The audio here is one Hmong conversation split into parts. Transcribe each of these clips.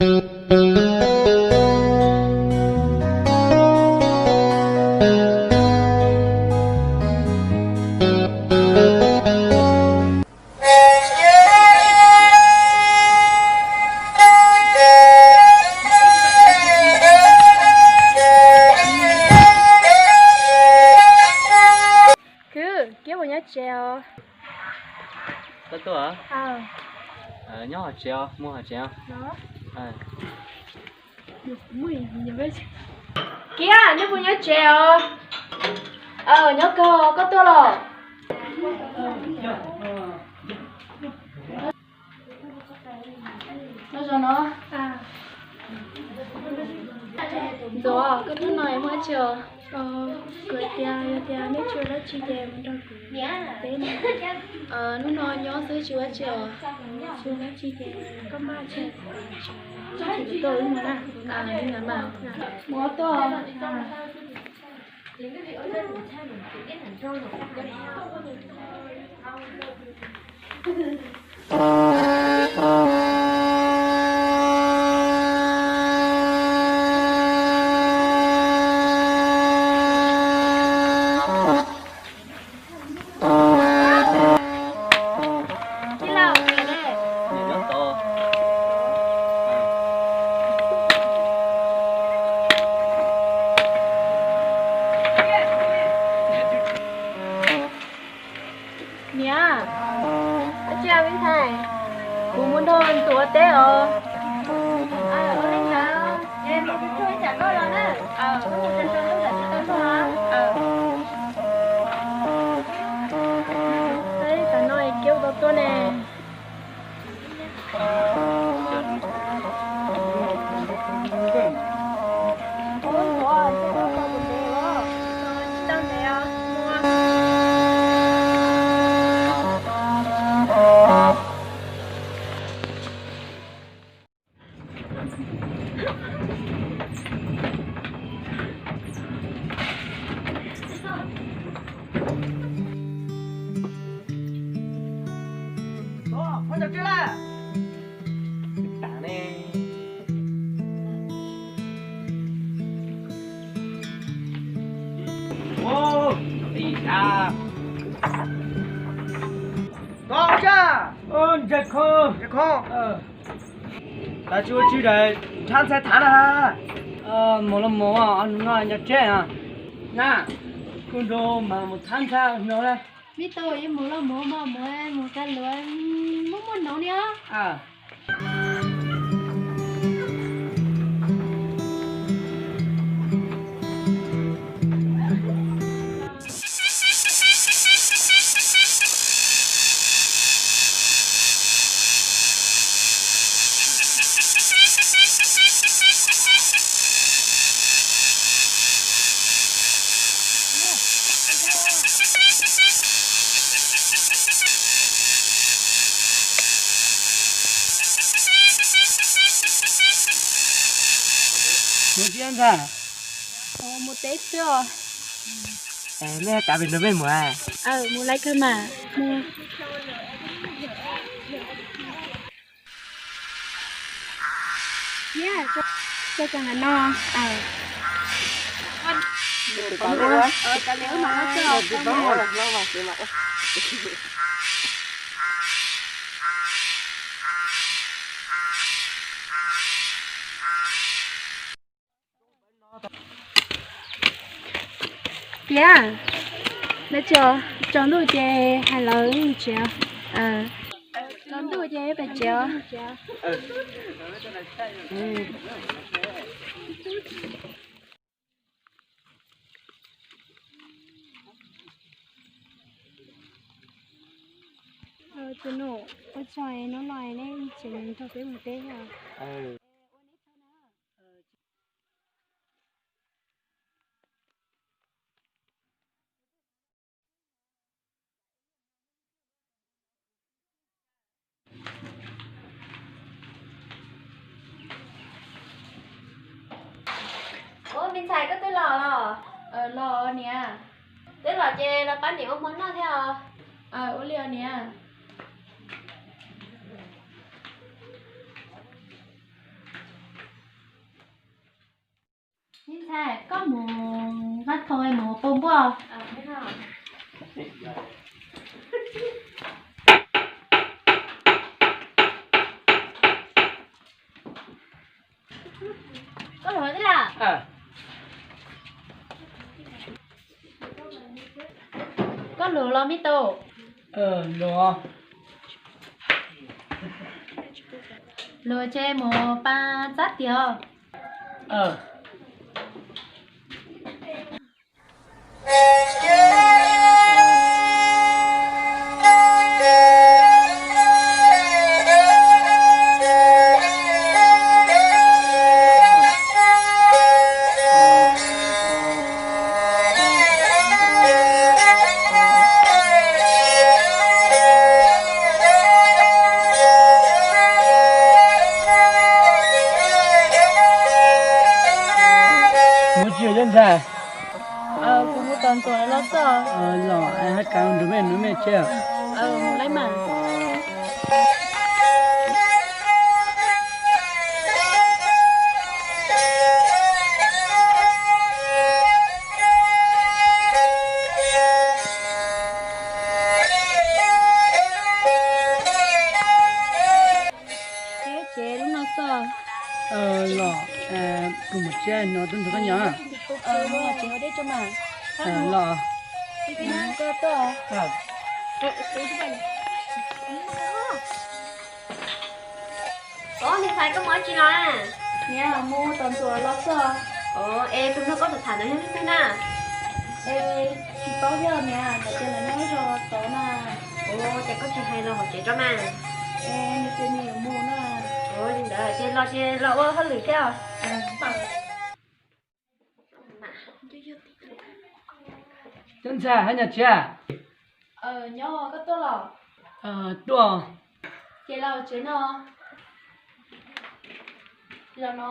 Kwv, Kiab puas nyob tsev os? Koj tuaj? Nyob hauv tsev os, mus hauv tsev os. Kiab, neb puas nyob tsev os? Nyob kawg, koj tuaj los? Ntxuav, koj tuaj no muaj dab tsi os? Kuv tias yog tias neb tsis ua dab tsi ces mus nrog kuv teb no. Hnub no nyob xwb tsis ua dab tsi os? Tsis ua dab tsi ces koj maj tsev, tsis tuaj wb mus na. Mus tuaj. Niam, dab tsi me ntxhais? Kuv mus nrog ntxuav teb os. Ua li ntawd es mus tsuag tsuag ib tsam koj los na. Koj mus tsuag tsuag ib tsam tsis tau tuaj. Tam no Kiab tau tuaj ne. Ntxhais Khoo, Ntxhais Khoo, tas tsis ua tsi daim nrhab ntxhais thav na. Mus los mus, no nyob tsev. Na, kuv nrog mas mus thav ntxhais no na. Vij Tub, yeej mus los mus mas mus, mus tag luag muaj muaj noov li os. Mus teb ntag. Mus teb xwb os. Nej tab vim no peb mus. Mus lawm kawg mas. Tso tso no. Tiag, lawv tsaus ntuj ces hais lawv tsev. Tsaus ntuj ces pem tsev. Tus nus, ua tsaug no los nej tseem nrog peb mus teb os. Ua, me ntxhais koj twb los los? Los niam. Twb los ces los pab niam ua hmo noj thiab os. Ua li os niam. Ntxhais, koj mus nqa thau mus pua npua. Koj luag tib lawm. Koj luag los me tub? Luag. Luag ces mus pa txab tiag. Mus tsis yog ntxhais? Kuv mus tom ntxuam los xwb. Los hab kav nrug mej nrug mej tsev. Mus lawm mas. Tsev lub no xwb. Los, kuv mus tsev no tuaj nrug koj nyob. Mus tsev ua deb tso mas. Los. Koj tuaj. Os, me ntxhais, koj mus dab tsi no na? Niam, mus tom ntxuam los xwb. Es tus nraug koj tham tham ntawd yog leej twg na? Es tsis paub thiab niam, hais tias lawv nyob zos tod na. Ces koj tsis hais los hauv tsev tso mas. Es nws tias nws yuav mus na. Li ntawd ces los ces los ua hauj lwm thiab. Cov ntxhais hab nyas tsev. Nyob koj tuaj los? Tuaj. Ces los tsev no. Los no.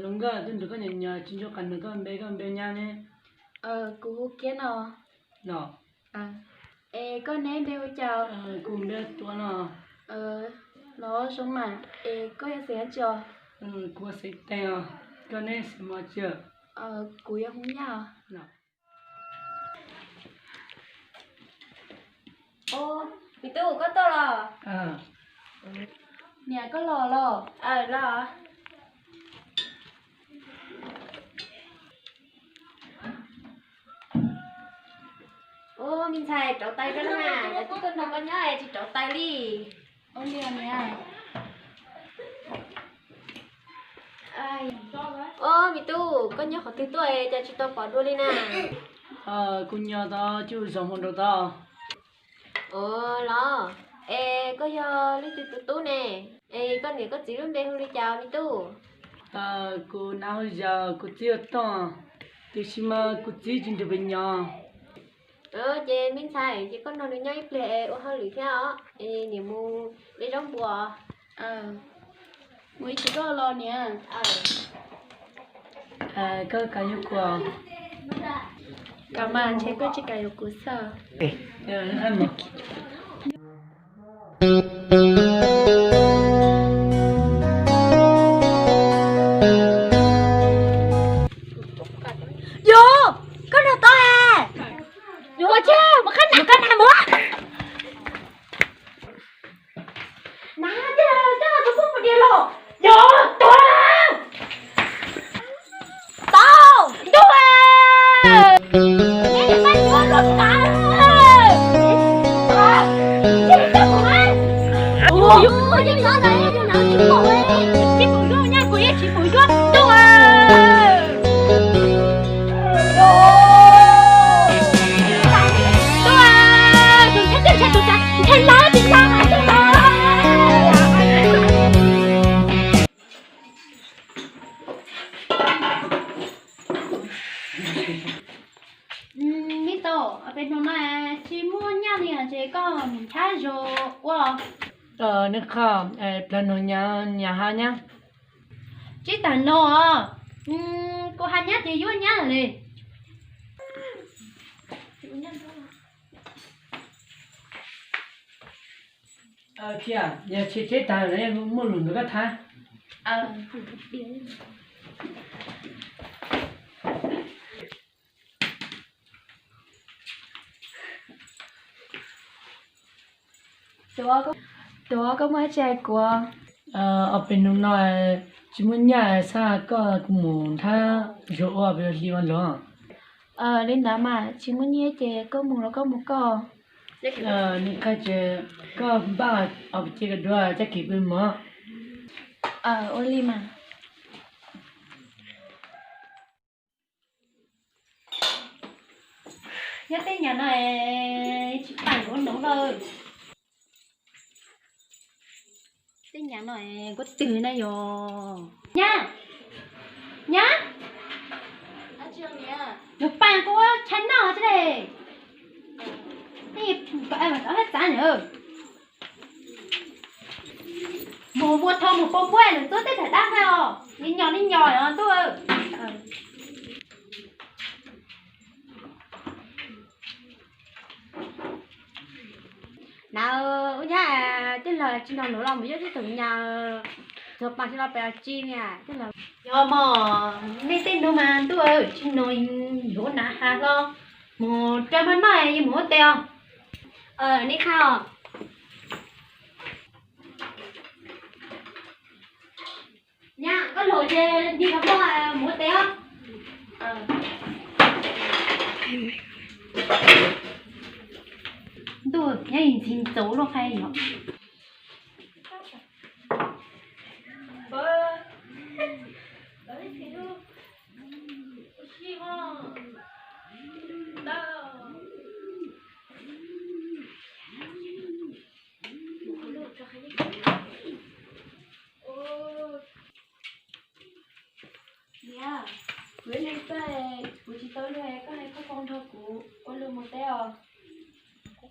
Luag nkauj, tuaj nrug koj nyob nyob tsis ntsuag qab nug koj npe, koj npe nyab ne? Kuv hu Kiab no. Los. Es koj neb npe hu cas? Kuv npe Tuam no. Los zoo mas, es koj yog xeem dab tsi os? Kuv xeem Teem os, koj neb xeem Mos Tsiaj? Kuv yog Hmoob Yaj os. Ub, me tub, koj tuaj los? Niam, koj los los? Los. Ub, me ntxhais, rauv taws rau na, lawv twb tuaj nrog koj nyob es tsis rauv taws li. Ub, me tub, koj nyob qhov twg tuaj es cas tsis tau pom dua li na? Kuv nyob tod, coj zos mus rau tod. Ua los, es koj yog leej twg tus tub ne? Es koj niam koj txiv lub npe hu li cas me tub? Kuv nam hu Zam, kuv txiv hu Tooj, tiam sis mas kuv txiv tsis nrog peb nyob. Ces me ntxhais, ces koj nrog nws nyob ib pliag es ua hauj lwm thiab os, es niam mus de zaub npua. Mus ib chim koj los niam. Koj kam yuav kuv? Kam mas, ntshe koj tsis kam yuav kuv xwb. Yog, koj nrog tau es. Yog ua tsi, mus qhab nas, qhab nas mus. Nav, tej no coj tus poj niam los. Yog, tuag. Tau, ntuj. Neb tsis pab yuav los tas. Tsis tau mas. Ua, yus yeej nov ntawd yus nav tsis pom, tsis pom yuav nyab kuv yeej tsis pom yuav ntuj. Ntuj, tus ntshe twb ntshe tus tas ntshe lawv tsis tau mas twb los. Me tub, peb hnub no tsis muaj nyaj li ces koj mus nrhiav zos ua. Neb qhov plag no nyias hais nyab. Tsis tas no, kuv hais nyab ces yuav nyab li. Cia, yog tsheb tsheb tag lawm, muaj lus nrog koj tham. Tuav, koj muaj dab tsi hais kuv? Ob peb hnub no tsis muaj nyiaj xwb, koj kuv mus nrhiav zog ua peb hli ua los. Li ntawd mas tsis muaj nyiaj ces koj mus los koj mus koj. Koj npaj ob peb ce koj dua, tag kis peb mus. Ua li mas. Nyob tej nyam no tsis paam ua noov lawm. Tej nyam no kuv twg na yog? Nyab, nyab, yog paam kuv ua tshais noj tsi le. Kom haj txav na. Mus muag thau mus pov puab lwm txub tej tham dab hais os, li nyos li nyos os ntuj. Na, ua nyab, tej laug tsis nrog luag los mus yuav tib tug nyab, tsuas paam tsis los pem tsi niam tej laug. Yog mog, nej tej nug mas ntuj, tsis nug yuav ua nav has hlo, mus rau maj noj yeej mus ua teb os. Nej qha os. Nyab, koj luag ces tig los koj mus ua teb os. Ntuj, nyob ntxhib ntxaus luaj qhai yom. Niam, kuv ib leeg xwb, kuv tsis tau luag, koj hais koj pab nrog kuv ua luag mus teb os.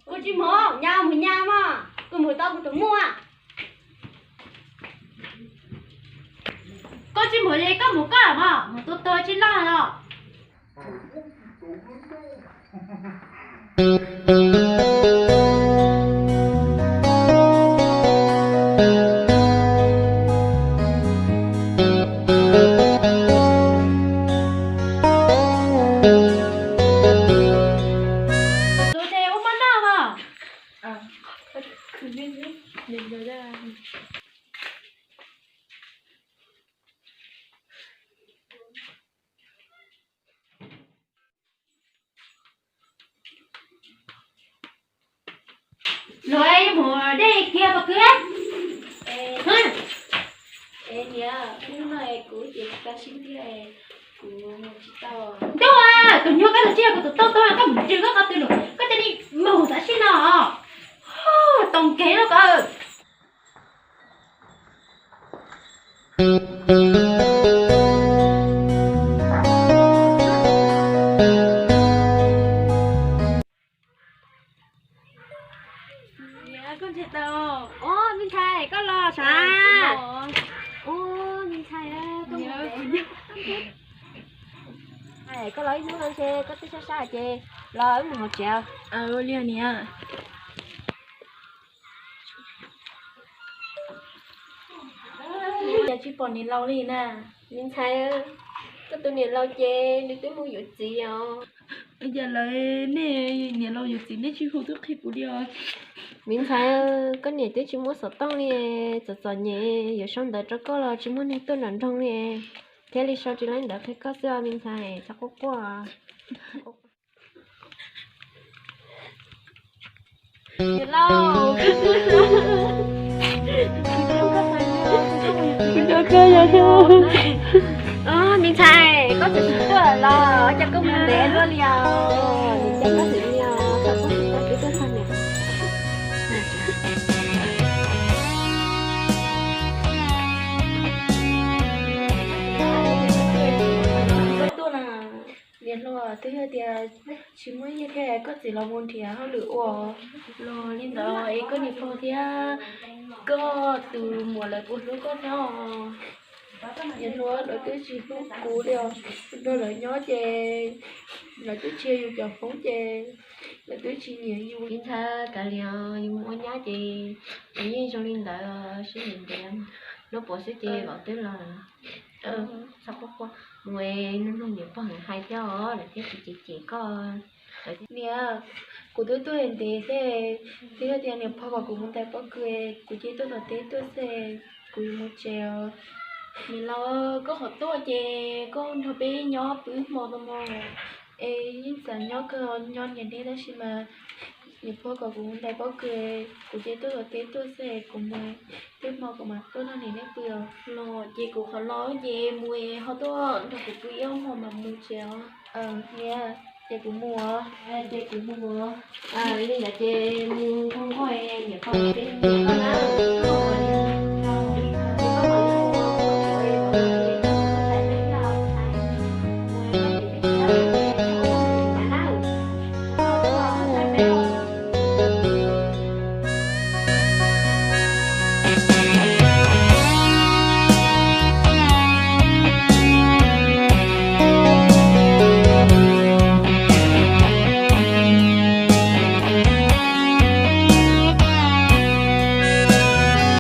Kuv tsis mus, nyab mus nyab mas, kuv mus tau kuv tus muaj. Koj tsis mus li koj mus koj mas, mus tua tuag tsis loj los. Tus ces ua maj noj mas. Luag mus dej kiag pom kwv. Niam, hnub no kuv ces tsis tau sib ntiag, kuv tsis tau. Ntuj, tus nyuag koj los tsis yog kuv tus tub tub, koj mus nrws koj qhov twg los koj cia li mus tam sim no. Toom kev loj kawg. Koj nrhiav tau. Ob, me ntxhais, koj los sav? Ob, me ntxhais, koj los ib hnub no ntshe koj twb sab sab ces los wb mus hauv tsev. Ua li niam. Cas tsis pom niam laus li na? Me ntxhais, koj tus niam laus ces nws twb mus yuav txiv os. Cas lawv nej niam laus yuav txiv nej tsis hu tuaj qhia kuv li os? Me ntxhais, koj niam twb tsis muaj xov tooj li, txom txom nyem, yuav sau ntawv rau koj los tsis muaj neeg tuaj nram nroog li, thiaj li sau tsis laib ntawv qhia koj xwb os me ntxhais, txhob quaj quaj. Niam laus, kuv coj koj yog. Me ntxhais, koj txawm tsis tuaj los cas koj mus ntev luaj li os? Niam coj koj xwb li os, koj tsis tau tuaj txog niam. Niam hluas, twb yog tias tsis muaj nyiaj thiab koj txiv los mus nrhiav hauj lwm ua los li ntawd es koj niam pog thiab koj tus muam lawv puas hlub koj thiab os? Niam hluas, lawv twb tsis hlub kuv li os, nrog lawv nyob ces lawv twb tsis yog yus cov Hmoob ces Lawv twb tsis nyiam yus li ntag. Kav liam, yus mus ua nyab ces nws yeej zoo li ntawd, sib nyiam ntiav, lub puas xwb ces vauv twb los. Mus, nug niam pog hais thiab os, lawv thiaj tsis cem cem koj. Niam, kuv twb tuaj ntev thiab, twb yog tias niam pog kom kuv mus ntais pob kws, kuv cia tuaj tom teb tuaj xwb, kuv yuav mus tsev os. Niam laus, koj qhov tuaj ces koj nrog peb nyob pw hmo no mog. Es yeej txawm nyob kawg, nyob niam neb tab sis mas niam pog kom kuv mus ntais pob kws, kuv cia tuaj tom teb tuaj xwb, kuv mus twb hmo kuv mam tuaj nrog niam neb pw os. Los ces kuv qhov los ces mus ho tuaj nrog kuv pw ib ob hmo mam mus tsev os. Niam, ces kuv mus os. Ces kuv mus os. Li ntawd ces mus nrog koj niam pog peb mus na.